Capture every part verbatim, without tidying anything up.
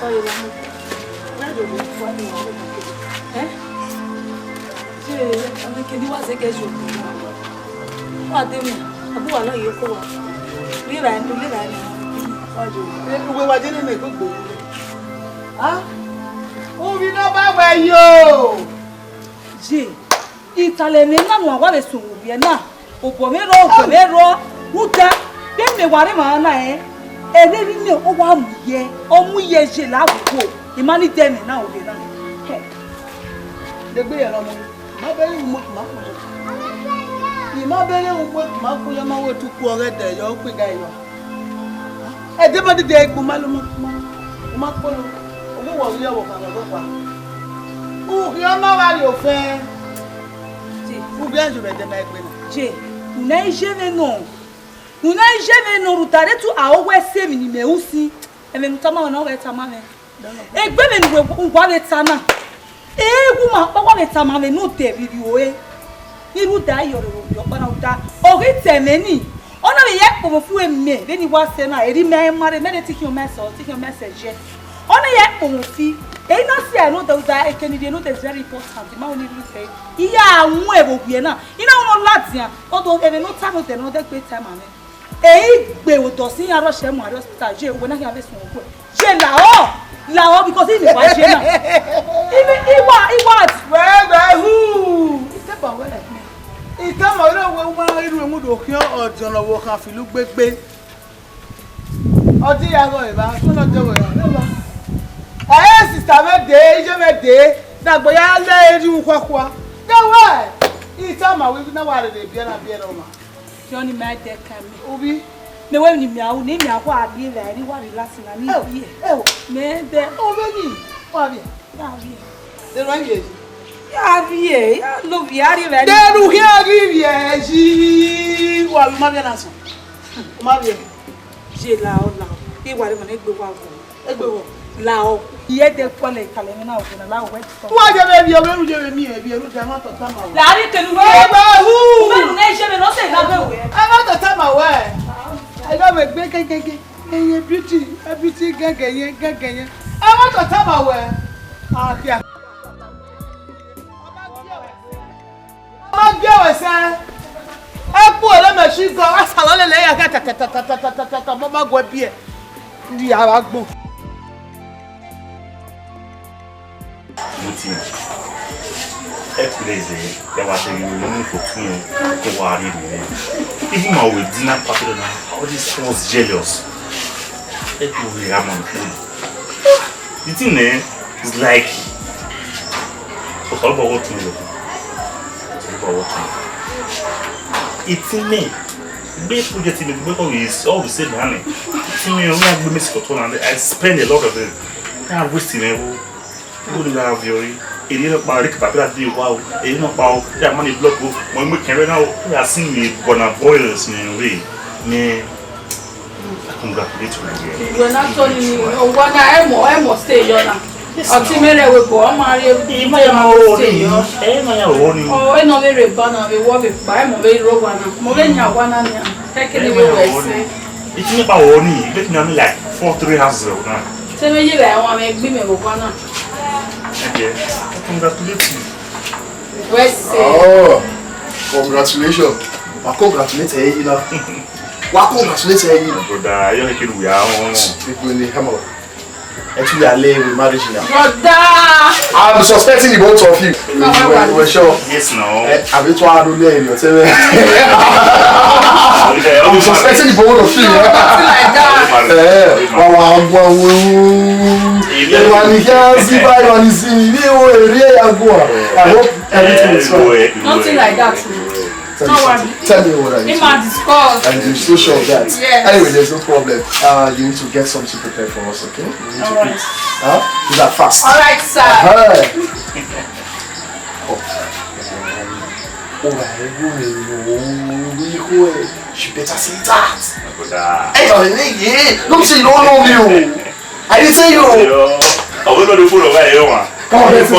Ẹ? Ṣé ọmọ kejì wá sí kẹ́sì òkú? Wà á dé mi, àbúrò àlọ́ yìí kó wa. Rírà ẹni, rírà ẹni. Uwe wa jẹ́ nínú ìgbógbò. Ah? Ubi náà bá wẹ̀ yìí o. Ye, italẹ mwẹ na nu a wa vbe sunu vbiẹ na, obọ mwẹ rrọọ, obọ mwẹ rrọọ, rhunmwuda, vbene mẹ wa rre emwa na rẹn, ẹre vbene ọ wa mu ye, ọ mu ye ye la vbe wo, I ma ni dẹ ẹmwẹ na ovbi na. Hẹ. Degbe ya na mu, I ma bẹghe umu ma kun. I ma bẹghe umu ma kun ya ma wẹ tu ku ọghẹdẹ yọ, ọ kpe ga yọ. Ẹdẹ ma dede ẹgbe ma lo ma, ma, ma kpolo. Omo wọ vbiẹ wọ kha vbe ọkpa. Ukhian ma vba rrie ofẹn. Ughian yo vbe ẹdẹ ma ẹgbe na. Je, una i je vbe nọ. Una i je vbe nọ rhunmwuda re tu a owẹ sẹ emwi ne imẹ ru sin. Ẹmwẹ ne u tama mwẹ na, ọ ghẹ tama mwẹ. Egbe mwẹ ne uwa vbe ta na. Ee, gu ma kpa wa vbe tama mwẹ ne odẹ vbe rrie ore. Irhu da yọ rre vbe ọkpa na uda. Ọ ghi ta ẹmwẹ ni. Ọ na vbe ya kpọnmwẹ fu emẹ vbene I wa sẹ na, erha mẹ ma rre, mẹ rre te I khian mẹ sẹ, te I khian mẹ sẹ ye. Ọ na ya kpọnmwẹ fi. Eyi na si ẹre ne odẹ uda, eke ni rrie ne odẹ is very important. Ma ho ni rhie sẹ. I ya wọn ẹvbo wiẹ na. I na wọn ladian. Ọ do ẹmwẹ ne ọ ta ne odẹ ne ọ dẹgbe ta ma mwẹ. Ehi gbe odọ si iran rọshẹ mu arre hospital, ye wẹ na khian vbe suẹn okhuẹ. Ye lahọ, lahọ, because I miẹn wa ye na. I miẹn, I wa, I wa. Wẹ, wẹ hu. I tama wẹ, I tama wẹ, wẹ u ma rhie iruemu do khian ọdiọn ne ọ vbe khan filo ugbegbe. Ọ di ya ghe evba, ọ na dẹ wẹ ra. Ẹ, sista mwẹ dee, iye mwẹ dee, ne agbọn ya lẹ erriọ ukhuakhua. De wẹ, I tama wẹ, na wa rherhe biẹ na biẹ rẹ ọmwa. Johnny, my dear, come here. Obi. Mẹ wẹ ni mia u, ni mia khua rrie vbe ẹre wa relax na ni. Ẹo, biẹ. Ẹo. Mẹ dẹ. Obi ni, wa biẹ. Ya biẹ. De rọ ye. Ya biẹ, ya lo biẹ, a rrie vbe ẹre. De ru khian rrie vbe ẹre. Wa lu ma biẹ na sọ. Ma biẹ. Ye lahọ, lahọ. I wa rre ma ne egbe wa gu. Egbe wọ? Lahọ. Iye de kpọlọ italẹ mwẹ na, ọghe na lahọ wẹ tọ. Wa je vbe biẹ, vbe ru je vbe miẹn biẹ, ru je ma tọ tama wẹ. Lahọ, kenu wẹ. Egbe hu. Vbe ru ne je vbe nọ sẹ na vbe wẹ. A ma tọ tama wẹ. A gha vbe gbe gegege. Eye beauty, a beauty gẹgẹ yẹn, gẹgẹ yẹn. A ma tọ tama wẹ. A khia. Ọ ma gie wẹ sẹ, ẹ kpu ẹre mẹ shi gọ, a salo lele ya kẹkẹkẹkẹkẹkẹkẹkẹ, ọ ma guẹ biẹ, rhie avbe agbọn. Mutin, ẹ kule ẹzẹ, ya wa sẹ vbe ru ne iko tun, ko wa rhie rhie. Even my wedding party na, all these girls jealous. Ẹ kpu rhie a man kpu. The thing, eh, is like, Osanobua wọ tun lọ. Osanobua wọ tun. Itin mẹ, gbe project mẹ, gbe kọ is all the same, honey. Itin mẹ, ọ na gbe mẹ sikọtọ na, I spend a lot of it. Na waste mẹ wo. Wo ni gha viọ ri. Eri no kpa ri kpa bra di wa o. Eri no kpa o. Ya money block o. Mo mu kẹrẹ na o. Ya si mi bona boils ni we. Ni I congratulate you, yeah. Wẹ na tọ ni, owa na, ẹ mọ, ẹ mọ stay yọ na. Ọtẹn mwẹ rre ẹvbo, ọ ma rrie, ẹ ma ya mọ stay yọ. Ẹ ma ya rọ ni. Ọ, ẹ nọ vbe rre ba na, vbe wọ vbe kpa, ẹ mọ vbe rre owa na. Mọ vbe yan owa na nian. Kẹkẹ ni vbe wẹ sẹ. It mean about one, it make me like four, three hours ago now. Sẹ vbe ye vbe wan vbe gbe mẹ vbe owa na. Okay, I congratulate you. Wẹ sẹ. Oh, congratulations. Wa congratulate ẹ yi na. Wa congratulate ẹ yi. Brother, you make it we are on. People in the hammer. Actually, I lay with marriage now. Brother! I'm suspecting the both of you. We're, we're sure. Yes, no. Eh, àbí tó a ló lé èèyàn tẹ́lẹ̀. I'm suspecting the both of you. Nothing like that. Eh, wa, wa, wa, wa. Ẹ wà ní kí á sí báyìí, wà ní sí ní ìwé èrè àgọ́. I hope everything is fine. Nothing like that. Tell me, tell me what I need to do. Him and discuss. And you're so sure of that. Yes. Anyway, there's no problem. Uh, you need to get something prepared for us, okay? You need to eat. Huh? Do that fast. All right, sir. Uh-huh. Oh. Oh, my God. She better say that. Hey, don't say you don't know me. I didn't say you. Yo, I will not do food over here, man. Come on, let's go.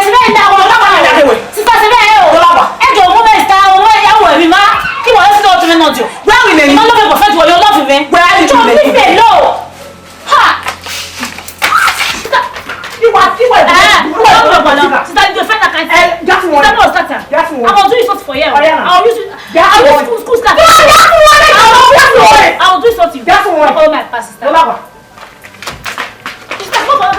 Ẹsẹ mẹ la wa, la wa, la wa. Sister, ẹsẹ mẹ o. La wa. Ẹ jọ, mo mẹ sister, o mẹ ya wẹ mi ma. Ki wẹ sister, o tun mẹ nọ jọ. Wẹ wi nẹ ni? Ma love boyfriend wẹ, you love me. Wẹ wi nẹ ni? Leave me alone. Ha! Iwa, iwa, iwa, iwa, iwa, iwa. Sister, you dey find that kind thing. Eh, that one. Sister, no start am. That one. I go do you something for you. Oh, yeah, now. I will use you. That one. I will use school, school start. No, that one. I will do you something. That one. Oh, my past sister. Olaba. Sister, come on.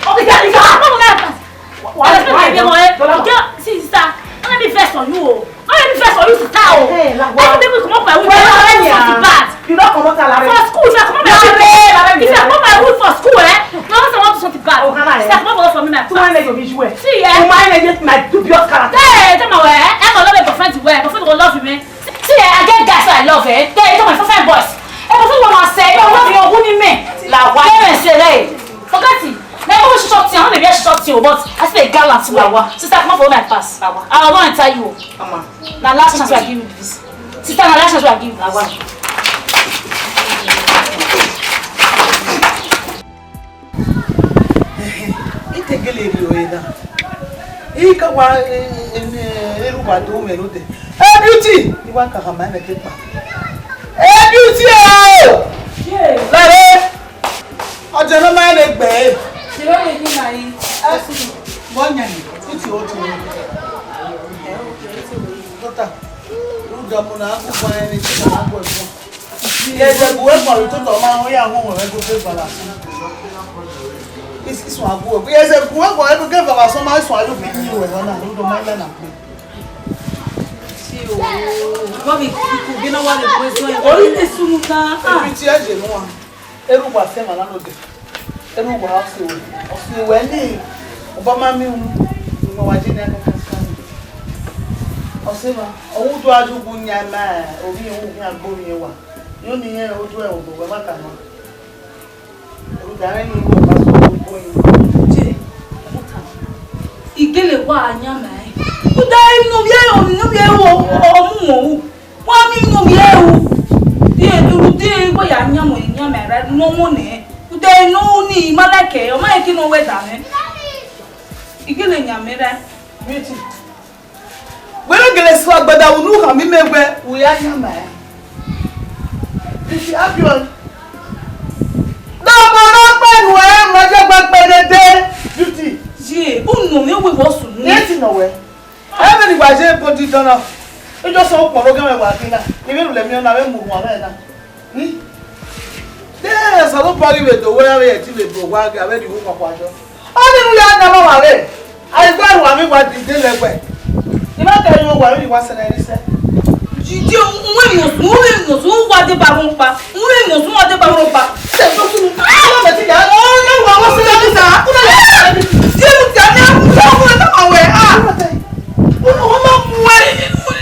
Oh, sister, sister. Come on, my past. Why, why, why? Girl, see, sister, no let me vex on you, oh. No let me vex on you, sister, oh. Hey, like what? Every day we come up, we do something bad. You don't come out, Larry. For school, if I come up, if I come up, we for school, eh? No, I want something bad. Oh, Hannah, eh? Sister, come up for me, my past. Too many of you, eh? See, eh? Too many of my dubious character. Hey, tell my way, eh? I'm a lot of friends, where? My friend will love you, man. See, eh, I get guys I love, eh? They tell my fine boys. Eh, my friend will say, "No, love you, who need me?" Like, why? They say, hey, forget it. Now, I wish short thing, I don't know if short thing, but I say gallant, Lawa. Sister, come up for my past. Lawa. I don't want to tell you. Mama. Now, last chance I give you this. Sister, now last chance I give you. Lawa. Ite gele ri ore na. Ika wa, eh, eh, eh, eru wa do me rode. Hey, Beauty! Iwa ka ha ma ne ke pa. Hey, Beauty, oh! Ye. Lare. Ọjọ́ náà máa ń lè gbẹ̀ ẹ́. Ṣé ló lè ní ìlà yìí? Ẹ sùn. Wọ́n yàn ní, ó ti ó ti wọ́n. Dọ́tà, ó dọ̀mù náà, á kó fún ẹni tí màá bọ̀ fún. Yẹ ẹsẹ̀ bù wẹ́ pọ̀ tó tọ̀ máa ń rí àwọn ọmọ rẹ tó fẹ́ gbàlà fún. Ìsùn àgbo ẹ̀. Yẹ ẹsẹ̀ bù wẹ́ pọ̀ tó fẹ́ gbàlà fún, máa ń sùn ayọ̀ bí ní ìwẹ̀ wọn náà, ló dọ̀ máa ń lẹ́nà pé. Ṣé o, ọmọ mi kúkú bí náà wà lè pẹ́ sọ ẹ̀. Orí ti sunu náà. Ebi tí ẹ jẹ nù wa. Eru wa sẹ mwa na node. Eru wa ọse wẹ. Ọse wẹ ni, ọba ma miẹn unu. Ima wa je ne a kakaka. Ọse mwa, ọ wu do a ju gu yan ma, ovbi wu yan gbo ni wa. Yo ni yan o do ẹ obo, wa ma ka nọ. Eru da rẹ ni wo ba so gbo ni. Je, ọmọta. Igele wa yan ma. Uda inu ye, inu ye wo, ọmọ wu. Wa mi inu ye ru. Die, ru die, wa ya yan mọ, yan ma ra, no mo nẹ. Uda inu ni, ma like, ọ ma ye ki no wẹ da nẹ. Igele yan mẹ ra. Beauty. Wẹ gele sẹ agbada unu khama mẹ wẹ, u ya yan ma. Beauty, abi ọ. Dọmọ na pẹnu ẹ, ma je gba pẹrẹdẹ. Beauty. Ye, unu mi wẹ vbọ sunu. Ye ti nọ wẹ. Ẹ vbe ne wa je body dọnọ. Ijọ sẹ okpọlọ gẹ mẹ wa gina. I vbe rhulẹ miẹn na, vbe mu uwa mwẹ na. Hmm? De Osanobua ghi vbe do wẹ avbe ẹtin vbe do wa ghe avbe rhie uwu kpakpa yọ. Ọnii ne u ya nama wa rre, a i gba ru amẹ wa dide lẹgbẹ. I ma kẹ ru owa vbene I wa sẹ ne ẹre sẹ. Jide, u wẹ emwi osun, u wẹ emwi osun, u wa deba rhunmwuda, u wẹ emwi osun, u wa deba rhunmwuda. Sẹ to sunu, a ma mẹ ti ya, ọ na wa wọ sẹ ẹre sa. Jide, u ti a na, u na wẹ na ma wẹ, ah. Uno, uno, mue, mue,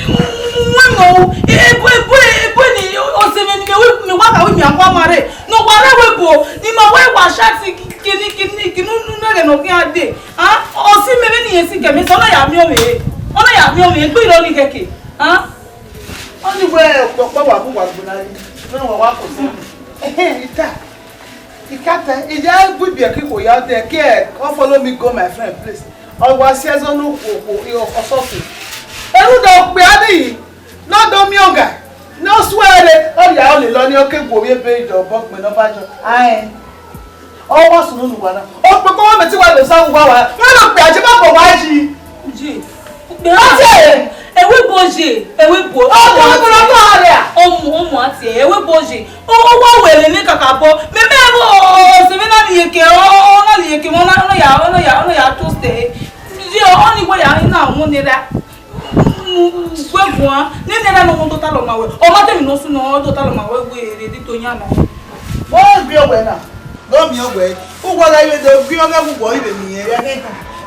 mue, ebo, ebo, ebo ni, ọse mwẹ ni mẹ wa, mẹ wa ka wi mẹ akwa ma rre. Ne ọ wa rre ẹvbo ebo, ne ima wẹ wa sha ti kini, kini, kini unu nẹghẹ ne ọ khian dee. Ah, ọse mwẹ vbene irẹn si kẹ mẹ, sẹ ọ na ya miẹn ọmwẹ, ọ na ya miẹn ọmwẹ, egbe irọ ni khẹke. Ah. Ọnii wẹ ọkpọkpọ wa bu wa gbona yi, ne wa wa ko sẹ. Ita. Ikata, I ya gbe ibiẹka ikhuo ya dẹ, ke ọ follow me go my friend place. Ọ wa si ẹzọ ne okhuo, okhuo, ọsọse. Erhunmwuda okpia nii, ne ọ do miẹn ọga, ne ọ suẹre, ọ ya ọ lele ọnii, ọ ke gu ovbi ebe ye obọ gbẹnnẹ ọba yọ. Aẹn. Ọ wa sunu ne uwa na. Okpokpo wa mẹ te wa do sa uwa wa. Wa na okpia je ma bọ wa yi. Ji. Ọtẹ! Ẹvbo ebo ye, ẹvbo ebo. Ọmọ ọmọ ọmọ rẹ a. Ọmọ, ọmọ ati, ẹvbo ebo ye. O, o wa wẹ lele kakabọ. Mẹ, mẹ, o, o, o, ọse mwẹ na rhie ke, o, o, o na rhie ke, ọ na, ọ na ya, ọ na ya, ọ na ya toast ẹre. Ye, ọnii wẹ ya na wọn nẹ ra. Wẹ guan, nene ra ne ọ do talọ ma wẹ. Ọ ma tẹ emwi ne ọ sunu, ọ do talọ ma wẹ, wẹ rre di to yan na. Wẹ gbe owẹ na. Gọmiẹn wẹ, uwa gha vbe do gbe ọghe vbe uwa ivbe miẹn ya nẹ.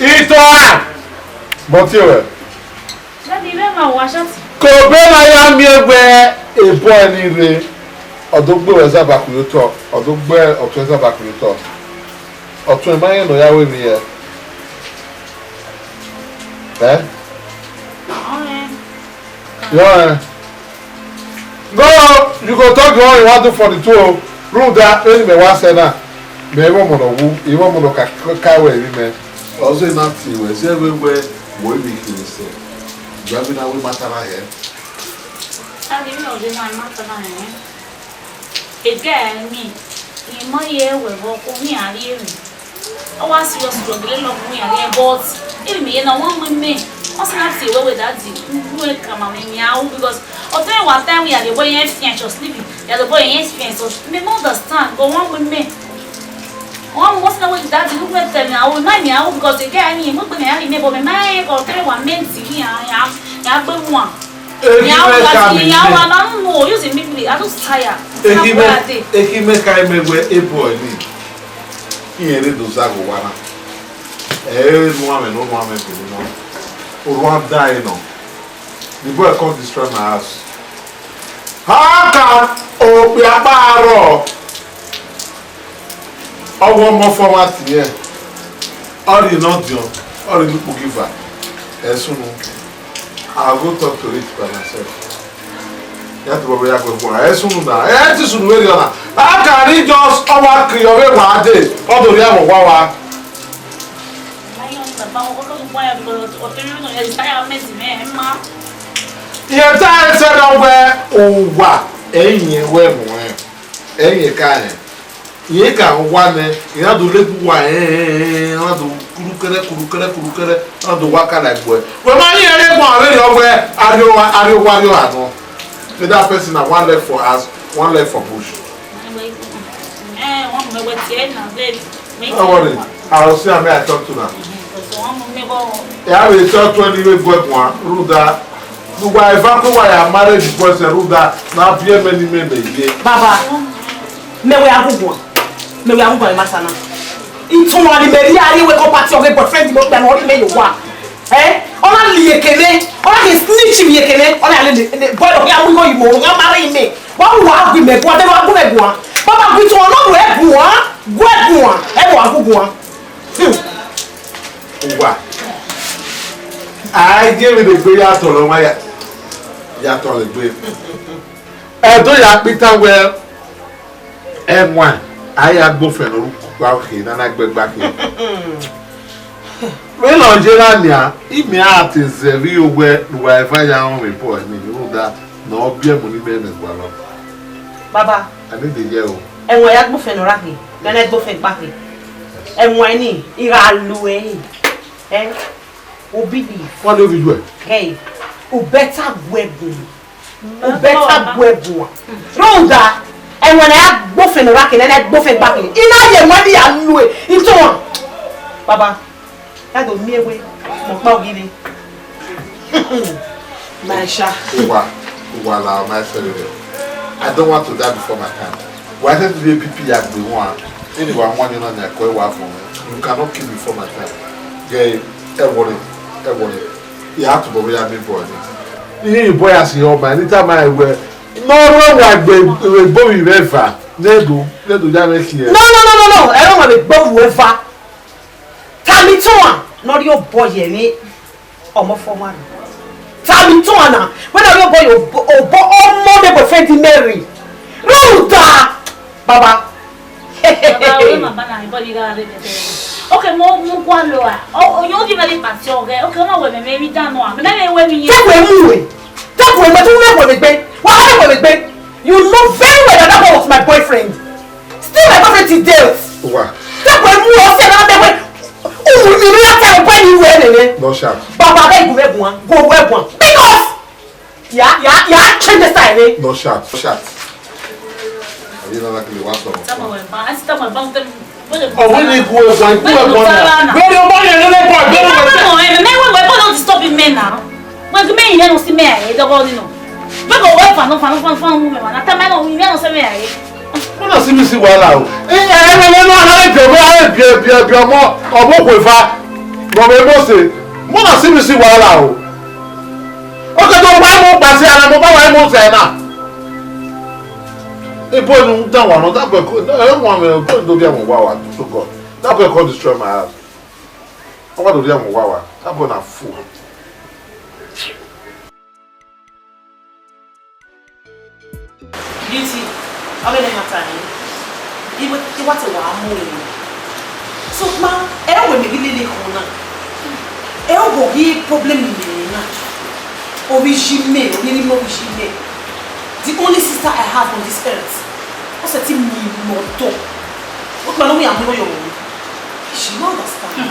Itohan! Mọ tie ruẹ. Daddy, vbe ma wa short? Kobe ma ya miẹn wẹ ebọ ẹni rre, ọ do gbe ruẹ zẹ abaku ye otọ, ọ do gbe ọtuẹn zẹ abaku ye otọ. Ọtuẹn ma rẹn ne ọ ya ru emwi hẹ. Eh? Ọnrẹn. Yọ, eh. No, you go talk the one you want to for the two o. Rhunmwuda, vbene mẹ wa sẹ na, mẹ i mwẹ ọmọ ne ọ wu, I mwẹ ọmọ ne ọ ka, ka ruẹ emwi mẹ. Ọ zẹ na tie ruẹ, zẹ vbe wẹ, wẹ emwi khin sẹ. Ju avbe na wẹ ma ta na hẹ. Daddy, vbene ọ zẹ na, ma ta na hẹ. Ẹdẹ ni, I ma ye wẹ vbe ọkọ, u khian rhie emwi. Ọ wa serious, u gele love u khian rhie, but emwi mẹ ye na, ọ wa mu imẹ. Ọ sẹ na si wẹ wẹ daddy, u ru ẹn kama mwẹ, mẹ a ru, because ọ tama wa time ya de boy yẹn fian sọ sleeping, ya de boy yẹn fian sọ, mẹ ma understand, go wan wẹ mẹ. Wan wẹ ọ sẹ na wẹ daddy, u ru ẹn tama mẹ a ru, ma mẹ a ru, because the guy ni, mo gbe mẹ a ri mẹ, but mẹ ma rẹn, ọ tama wa mẹ di ya, ya, ya gbe wan. Ekhi mwẹ ka mẹ ya wa ma mu use mi, I just tired. Ekhi mwẹ, ekhi mwẹ ka mẹ wẹ e boy ni. Irẹn rre do zagha owa na. Ẹ i re nuan mwẹ ne ọ nuan mwẹ gele nọ. Orhuan dan ẹre nọ. The boy come destroy my house. How can okpia kpa rrọọ? Ọ wẹ ọmọ fọ ọmwa tiẹn, ọ rhie ne ọdiọn, ọ rhie ne ukpogieva, ẹ sunu. I go talk to it by myself. Ya tobọ vbe ya gu ẹguan, ẹ sunu na, ẹ ti sunu vberriọ na. A ka rhie just ọ wa kiri ọvbewa dee, ọ do rhie amwẹ owa wa. Rẹn ta ẹre sẹ nọ wẹ owa, ẹ i yẹn wẹ ẹmwẹ ọnrẹn, ẹ i yẹn ka rẹn. Irẹn ka owa nẹ, iran do lele uwa, ẹn, iran do kuru kẹrẹ, kuru kẹrẹ, kuru kẹrẹ, iran do wa kala egbe. Wẹ ma rẹn ẹre guan vberriọ wẹ, a rrie owa, a rrie owa rrie ọha nọ. Let that person na one leg for house, one leg for bush. No worry, I will see am, I talk to una. Ya vbe talk to ẹn ni vbe gu ẹguan, rhunmwuda ne uwa eva ke uwa ya marry the person, rhunmwuda ne a biẹ mẹ ne imẹ mẹ ye. Baba, mẹ wẹ a gu guan, mẹ wẹ a gu guan, masa na. Ituan ni mẹ rhie a rrie wẹ ko party ọghe boyfriend mẹ okpia ne ọ rhie mẹ ye owa. Eh? Ọ na li ekene, ọ na ghe snitch vbe ekene, ọ na lele, lele boy ọ ghi a mu igho yi mo, ọ gha marry mẹ. Wa gu a gu mẹ guan, de wa gu mẹ guan. Baba, gu ituan nọ gu ẹ guan, gu ẹ guan, ẹ wa gu guan. Hmm. Uwa. A i gie emwi ne egbe ya tọlọ ọmwa ya, ya tọlọ egbe. Ẹdẹ ya kpita wẹ, ẹwaẹn, a ya gbe ofẹn ne ọ ru ukpukpa khe, ne a na gbe ẹgba khe. Vbene ọ ye na nian, imẹ a te zẹ vbe owẹ ne uwa eva ya rọnmwẹ boy ni, rhunmwuda ne ọ biẹ mu ne imẹ nẹ gualọ. Baba, I need the year o. Ẹwaẹn ya gbe ofẹn ne ọ ra khe, ne a na gbe ofẹn gba khe. Ẹwaẹn ni, I gha lu ẹre. Eh? Obi ni. Wa le obi yuẹ. Hey, u better gu ẹguan. U better gu ẹguan. Rhunmwuda, ẹwaẹn ne a ya gbe ofẹn ne ọ ra khe, ne a na gbe ofẹn gba khe. I na ye ẹwaẹn ni ya lu ẹre, I tọn. Baba, ya do miẹn wẹ, mẹ ọkpa ogi rre. Maisha. Uwa, uwa la ma ẹsẹ rẹ. I don't want to die before my time. Wa sẹ ti vbe B P ya gbe wan. Eni wa wan ni na nia ko wa fo. You cannot kill me before my time. Gẹ, ẹ worry, ẹ worry. Ya tobọ vbe ya miẹn boy ni. Iye boy ya si ọma, ni tama ẹwẹ. Ne ọ rre wa gbe egbe ovbi mwẹ eva, ne do, ne do ya mwẹ khian. No, no, no, no, no. Ẹ i rre wa gbe egbe ovbi mwẹ eva. Tama ituan ne ọ rhie obọ ye emwi ọmọ fọ ọmwa rre. Tama ituan na, wẹ ne ọ rhie obọ ye obọ, obọ ọmọ ne boyfriend mẹ rre. Rhunmwuda, baba. Baba, wẹ ma ba na, body gha rre bẹbẹ. Okay, mo, mo gualọ a. O, o, yo di very party ọghẹ. Okay, ọ na wẹ mẹ, mẹ, mẹ da nọ a. Mẹ, mẹ, mẹ, wẹ mi ye. Take wẹ mu wẹ. Take wẹ, mẹ tu mẹ wẹ mẹ gbe. Wa wẹ wẹ mẹ gbe. You know very well that that boy was my boyfriend. Still my boyfriend till date. Wa. Take wẹ mu ọ si na bẹ wẹ. Umu mi ni ya tẹ wẹ ni wẹ nene. No shout. Baba, bẹ gu wẹ guan. Go wẹ guan. Because ya, ya, ya change the style, eh? No shout. No shout. Are you not likely to want someone? Tama wẹ ba, a si tama wẹ ba, tell me. Ọwẹ ni gu ẹguan, gu ẹguan na. Where you buy your little boy? Where you buy? No, eh, me, wait, wait, don't disturb me now. Wait, me, you don't see me, eh, the body no. Wait, go wait, fan, fan, fan, fan, move, man. That time I don't, you don't see me, eh. Wọ́n náà sí mi sí wàhálà o. Ẹ ẹ ẹ ẹ náà, a lè bí ọmọ, a lè bí ẹ bí ẹ bí ọmọ, ọmọ òkú ìfà. Bọ̀wé Mósè. Wọ́n náà sí mi sí wàhálà o. Ó kẹ́ tó wáyé mú pàṣẹ ara mo bá wáyé mú sẹ̀ náà. Ebo ni n dan wa no, that boy, eh, one man, don't do be one wa wa to God. That boy come destroy my house. I want to be one wa wa. That boy na fool. Beauty, ọ vbe ne matter ni. Iwe, iwa te wa mu ere. So ma, ẹ wẹ mẹ ghi lele ko na. Ẹ wẹ ghi problem ni mẹ na. Ovbi ji mẹ, ovbi ni mẹ ovbi ji mẹ. The only sister I have on this earth. Ọ sẹ ti mi mọ tọ. What man only am no yo. She no understand.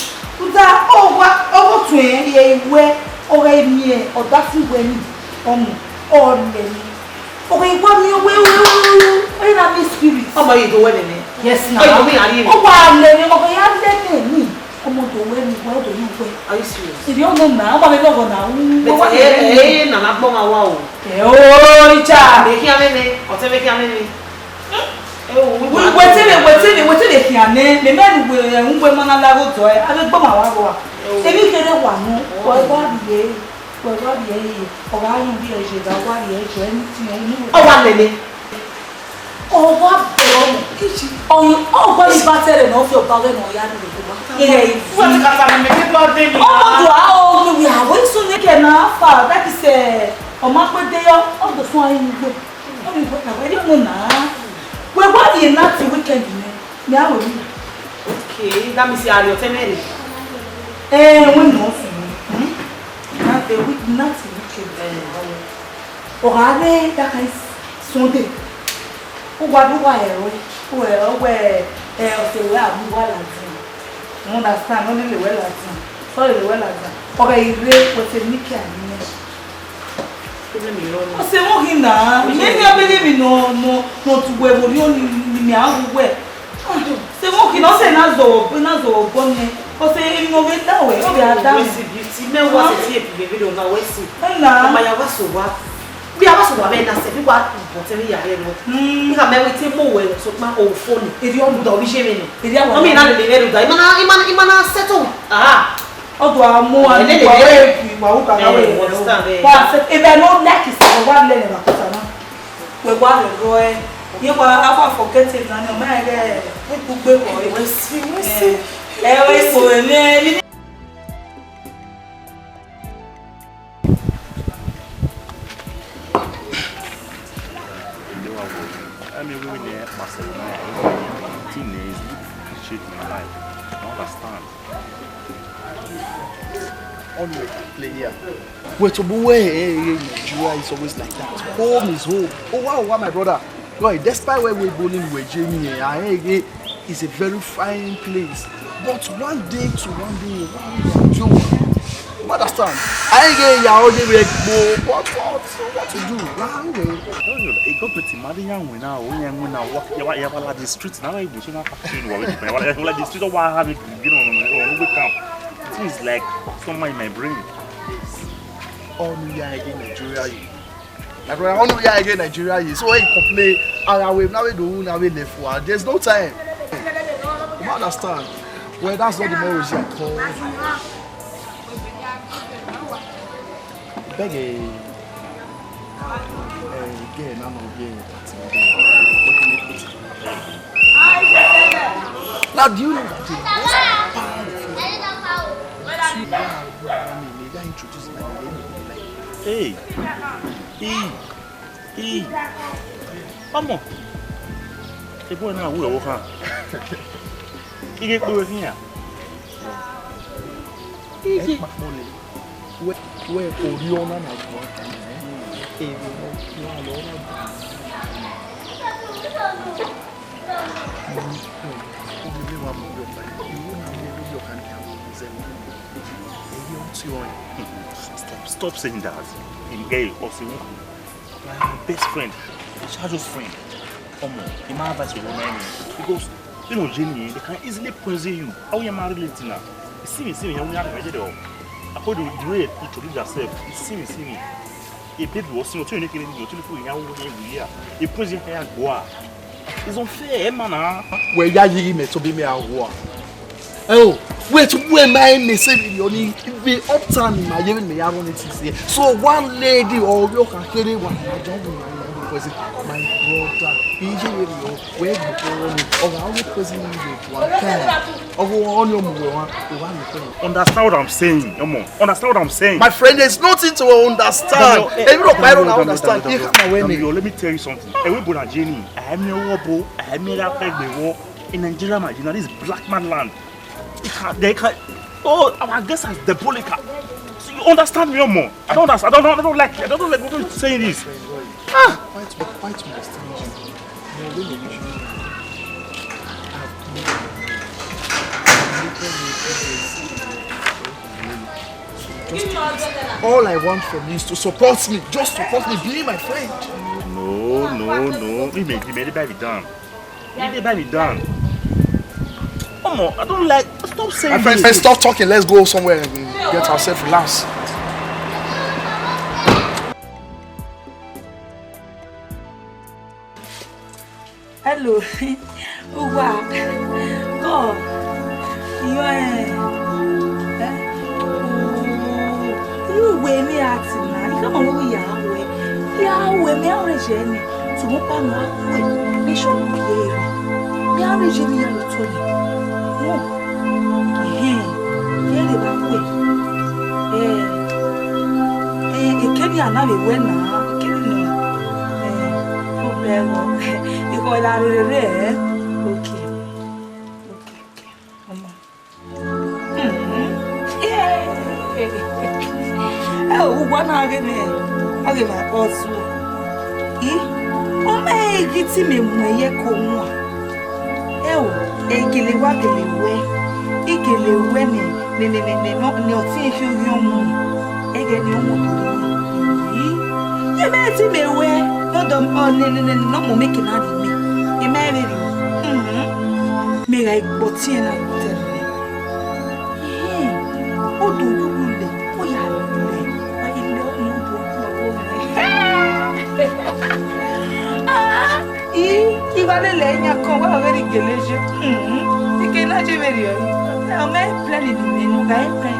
Uda, ọ wa, ọ tuẹn ye wẹ, ọ ghe miẹn ọdafẹn wẹ ni, ọmọ, ọ lẹ ni. Ọ ghe wa miẹn wẹ, wẹ, wẹ, wẹ, wẹ, wẹ na be spirit. Ọmọ yìí do wẹ nene. Yes, na. Ọ yìí do wẹ, are you? Ọ wa lẹ ni, ọ ghe ya lẹ nene. Ọmọ do wẹ ni, wẹ do ni wẹ. Are you serious? Ìdí ọmọ na, ọmọ mi lọgọ na. But, eh, eh, na na gbọ ma wa o. Eh, oh, Richard. Vbe khian nene, ọtẹn vbe khian nene. Wetene, wetene, wetene khian nẹ, mẹ mẹ nu wẹ, ẹhun wẹ ma na la gho dọ ẹ, a vbe gbọ ma wa gho a. Emwi kherhe wa nọ, wẹ wa rhie, wẹ wa rhie ye, ọ gha rhie ye, ọ gha rhie ye, anything, anything. Ọ wa lele. Ọ wa bẹrẹ ọmọ, ọ, ọ gba ni ba tẹrẹ ne ọ fi ọba ghẹ ne ọ ya rhie ọba. Iye, Wọ́n ti kàtà mi mẹ́tẹ́ tó dé mi. Ọmọ do a o mi wi aro isun ne kẹ na fa, that is, eh, ọ ma kpe de yọ, ọ do fun a yin ugbo. Ọ mi gbe ka wẹ ni mo na. Wẹ wa ye na ti weekend nẹ, mẹ a wẹ mi. Okay, that means you are your tenant. Eh, wẹ nọ fun. Hmm? Na the week, na ti weekend. Eh, ọ gha rre that kind Sunday. Uwa do wa ẹre, uwa ẹre, uwa ẹre, ọse wẹ a mu uwa ladian. You understand? Ọ lele wẹ ladian. Ọ lele wẹ ladian. Ọ ghe rre, wẹ te ni ke a ni nẹ. Problem is wrong. Ọse mọ ghi na, mẹ ni abele mi nọ, nọ, nọ tu wẹ vbe orhiọn ni, ni mẹ a ru wẹ. Ọse mọ ghi na, ọse na zọ, na zọ obọ nẹ. Ọse emwi nọ vbe da wẹ, ọ vbe a da Wẹ mẹ. Si beauty, mẹ wa se ti ebi vbe vbe na wẹ si. Ẹna. Ọma ya wa so wa. Bi a wa so wa vbe na se, bi wa bọ te vbe ya rẹ nọ. Mm. Bi ka mẹ wẹ te mo wẹ, so ma o phone. Eri ọmọ. Dọ bi je vbe nọ. Eri awa. Ọmọ ina lele vbe da. Imana, imana, imana settle. Ah. Ọ do a mu a Ẹlẹ ni lele wa ẹre. We wa u ka Yeah, we understand, eh. Wa se ebe no like is wa le ne ba ko sana. We wa le ro e. Ye wa afa forget it na no ma ge ku ku gbe ko. We see, we see. Eh, we ko ne ni. You know what? I mean, we win there, Barcelona. Team is shit my life. I understand. Only play here. Wait, but where, eh, eh, Nigeria is always like that. Home is home. Oh, wow, wow, my brother. Boy, despite where we bowling, we Jamie, eh, eh, eh, is a very fine place. But one day to one day, one day, you understand? I ain't get your only red bull. What, what, what to do? One way. It got pretty mad. Young when now, young when now, what, you, you have a lot of streets now. You should not have seen what we, you have a lot of streets. What have you, you know, no, no, no, no, we come. It is like somewhere in my brain. Only here again, Nigeria. My brother, only here again, Nigeria. So when you complain, I will now do now we left for. There's no time. You understand? Well, that's not the memories I call. Beg a, a girl, no, no, girl. Now, do you know that the most part of it? Two, one, one, one, may I introduce my name? Hey, hey, hey. Ọmọ, ebo na wu ẹvbo khan. Ighe kpe wẹ khian. Ighe. Ẹ kpakpọ nẹ. Wẹ, wẹ, orhiọn na na guan kan nẹ. Emwi ne ọ guan lọ na guan. Stop, stop saying that. Hey, Osi, my best friend, the childhood friend. Ọmọ, in my advice, you know, because you know, Jenny, they can easily poison you. How you marry late now? You see me, see me, how you marry late. According to the way you introduce yourself, you see me, see me. A baby was seen to you, you know, to you, how you are. You poison your boy. It's unfair, eh, man, ah. Wẹ ya yi mẹ to be me a wa. Ẹ o, wẹ tu wẹ ma ẹ mẹ se video ni, be uptown ni ma ye mẹ ya run it is here. So one lady or you can carry one, I don't know, my brother. Iye wẹ yo, wẹ gbogbo rẹ ni, ọgha, only person you dey one time. Ọgha, only ọmọ wẹ wa, wẹ wa ni pẹ. Understand what I'm saying, ọmọ. Understand what I'm saying? My friend, there's nothing to understand. Daniel, eh, Èmi rò pé Daniel, I don't Daniel, understand. Daniel, Daniel, Daniel, let me tell you something. Ẹ̀wẹ̀ bọ̀dà Jenny, àìmí ọwọ́ bo, àìmí rápẹ́ gbé wọ́. In Nigeria, my, you know, this black man land. It can, they can, oh, our guest has diabolical. So you understand me more? I don't understand. I don't, I don't like it. I don't like what you're saying this. Ah! Quite, quite understand you. No, we don't know. I've Just, all I want from you is to support me. Just support me. Be my friend. No, no, no. He made, he made it by me down. He made it by me down. Come on, I don't like. Stop saying My friend, this. Stop talking. Let's go somewhere and get ourselves relaxed. Hello. Uwa. Go. Iyo, eh. Eh? Oh. Irú ìwé mi àti nà. Ìkàmọ̀ ló wí ìyá wẹ̀. Ìyá wẹ̀ mi àrùn ẹ̀jẹ̀ ni. Tùmọ̀ pa mi wá wẹ̀. Ní ṣọ́ọ̀bù yẹ rẹ̀. Mi àrùn ẹ̀jẹ̀ ni ìyá lọ tó yẹ. Wọ́n. Ẹ̀hẹ́n. Yẹ lè bá wẹ̀. Eh. Eh, ìkéde àná lè wẹ̀ náà. Ìkéde náà. Eh. Ó bẹ́ẹ̀ lọ. Ìkọ̀ ìlà rere rẹ̀. Okay. Okay, okay. Ọmọ. Mhm. Yeah. Eh, ugbo na ghe nẹ, ọ ghe ma ọ su. I, ọ ma ghi ti mẹ mu ẹyẹ ko wọn. Ẹ o, egele wa gele wẹ, igele wẹ nẹ, nẹ, nẹ, nẹ, nẹ, nọ, nẹ ọtẹn khian khian mu. Ẹghẹ ne ọ mu do. I, ye mẹ ti mẹ wẹ, nọdọ, ọ, nẹ, nẹ, nẹ, nọ mọ mẹ ke na rhie mẹ. Ye mẹ rhie rhie. Mhm. Mẹ gha gbe ọtẹn na gbe otọ nẹ. Ehẹn, ọ do yughu lẹ, ọ ya lẹ, ọ ya lẹ, ọ ya lẹ, ọ ya lẹ. Ah, I, I wa lele yan kan, wa vbe rhie gele ye. Mhm. Ike na je vberriọ. Ọ mẹ plan ni mẹ nọ, gha plan.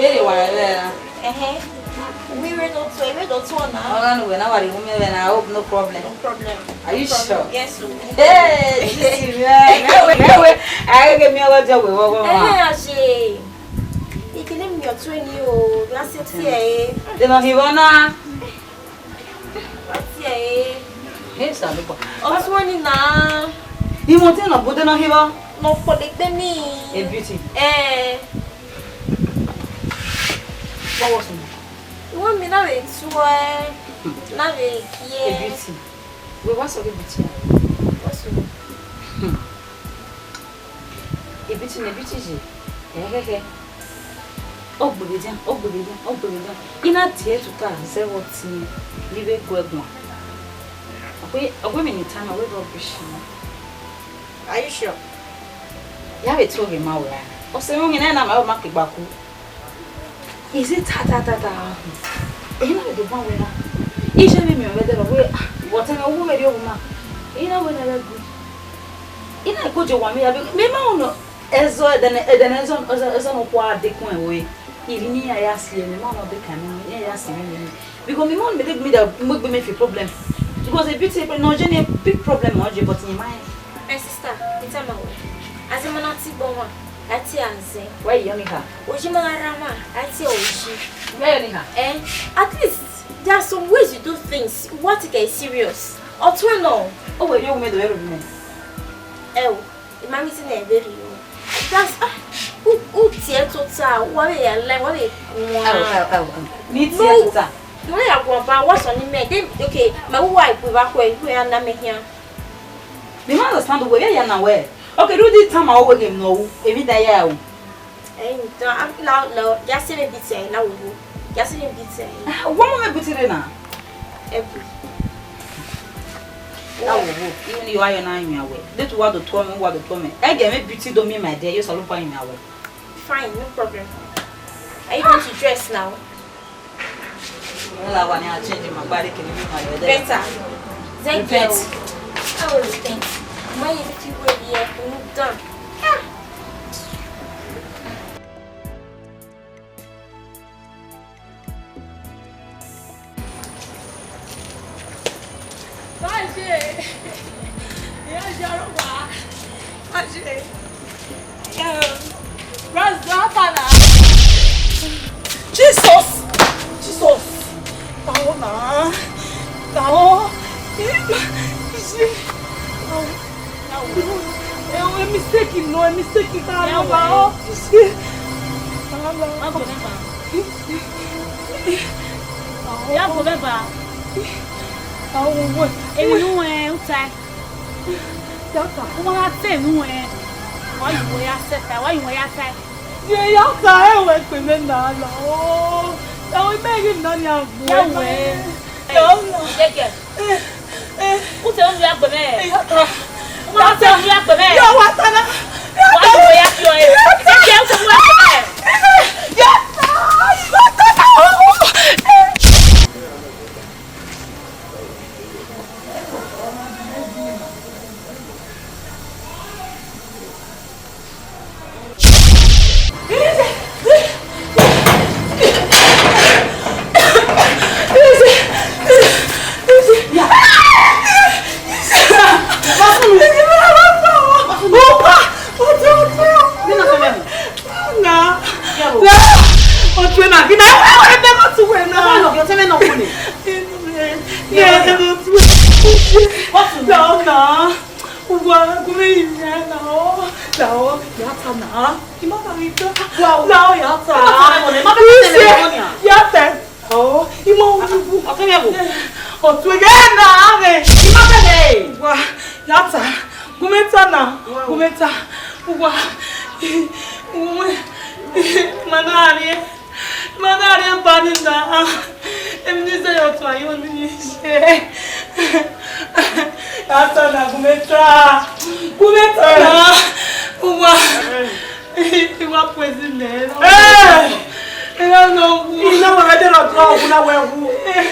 Ere wa rẹ ra? Ẹhẹn. Uwẹ rre ne ọ tuẹ, rre ne ọ tuẹ na. Ọ gha ne uwẹ na wa rhie uhunmwu mwẹ vbe na, I hope no problem. No problem. Are you sure? Yes, o. Hey, this is right. Mẹ wẹ, mẹ wẹ. A ghe miẹn ọghe ọdiọn wẹ vbe ọghọmwa. Ẹhẹn, a ye. Ikele miẹn ọtuẹn ni o, na sẹtin ẹre. De nọ hivbọ na? Sẹtin ẹre. He Osanobua. Ọtuẹn ni na. Imọtiẹn nọ bu de nọ hivbọ? Nọ kpọlegbe ni. A beauty. Eh. What was it? Iwẹ mi na vbe tuẹ, na vbe gie. A beauty. Wẹ wa sọ ghe beauty a? What's it? Hmm. Ebiti ne ebiti ye, ẹhẹhẹ. Ọ gbe vbe edian, ọ gbe vbe edian, ọ gbe vbe edian. I na tie tota zẹ vbe ọtiẹn ne I vbe gu ẹre guan. Ọ wẹ, ọ wẹ emwi ne I tama wẹ rubbish. Are you sure? Ya vbe tuẹ ghe ma wẹ ra? Ọ sẹ mwẹ ghe na, na ma ọ ma kegba ku. Is it ta ta ta ta? Ehe na vbe deba wẹ na. Iye vbe miẹn mwẹ dẹrọ wẹ, ah, whatever, wo vbe rrie owa na. Ehe na wẹ na vbe gu. I na ko je wa mẹ ya be, mẹ ma nọ. Ẹzọ, ẹdẹnẹ, ẹdẹnẹ ẹzọ, ẹzọ, ẹzọ nọ kua dekun ẹvbo. Iri ni ya ya si ẹmwẹ, ma nọ de ka mẹ, ya ya si ẹmwẹ. Because mi ma nọ mẹ de mi da mu egbe mẹ fi problem. Because a bit, no, je ni big problem ọ je, but ni ma. My sister, it's a matter. As a man, I think one. Ati anzẹ. Wẹ yọ ni ha? Oji ma ra ma, ati oji. Wẹ yọ ni ha? Eh, at least there are some ways you do things. What take it serious? Ọtun nọ. O wẹ yo me do ero me. Ẹ o, I ma mean say na very o. That's, ah, u, u tie tota, wa be ya lie, wa be. Au, au, au, au. Ni tie tota. No, you know ya go ba, what's on the man? Then, okay, ma wa ibu ba ko, ibu ya na me here. Mi ma understand wẹ ya na wẹ. Okay, do this time I will game no. Ebi da ya o. Eh, no, I'm la la. Ya se me bit eh, la wo. Ya se me bit eh. Ah, wo mo me bit re na. Ebu. La wo wo. Even you are na yin awẹ. De tu wa do to me, wa do to me. E ge me bit do me, my dear. You so look yin awẹ. Fine, no problem. Are you going to dress now? Wala wa ni a change ma gbare kini mi ma yo de. Better. Thank you. Repent. I will repent. Ma ye fi we ye, unu dan. Ah. Baje. Iya Jaruwa. Baje. Um, Bros, do apa na? Jesus! Jesus! Taho na. Taho. Isi. Taho. Ẹ, ẹ mistake nọ, ẹ mistake ka lọ ba ọ. Isi. Taho na. Wa go member. Ya go member. Taho wẹ. Emi nu ẹ uta. Ya ta. Wọ́n á tẹ̀ nú ẹ. Wọ́n yìí wọ́n yá sẹ́ta, wọ́n yìí wọ́n yá sẹ́. Ye ya ta ẹ wẹ pè mí nà la o. Ẹ wẹ mẹ yìí nà ni agbo. Ya wẹ. Ya nà. Gẹ́gẹ́. Kúte ń lu ẹgbẹ́ mẹ́. Ya ta. Wọ́n á tẹ̀ ń lu ẹgbẹ́ mẹ́. Ya wa ta na. Ya ta. Wọ́n yìí wọ́n yá kí ọ ẹ. Gẹ́gẹ́ ń tẹ̀ ń lu ẹgbẹ́ mẹ́. Ya ta. Ya ta na. Uwa, gu mwẹ yin mẹ na o, ya ta na. I ma ta ghi ta. Wa o. Na o, ya ta. I ma ta ghi ta. Ise, ya ta. O, i ma wu. Ọtẹn mẹ wo? Ọtẹn ghe na ghe. I ma ta ghe. Wa, ya ta. Gu mwẹ ta na. Wa o. Gu mwẹ ta. Wa. Gu mwẹ. Ma na rrie. Ma na rrie ba ni na. Emwi ne I zẹ ye ọtuẹn yo ni ye. Ya ta na, gu mwẹ ta. Gu mwẹ ta na. Uwa. I wa poison nẹ. Eh! I na nọ wu. I na wa de rọ tọ wu na wẹ wu. Eh!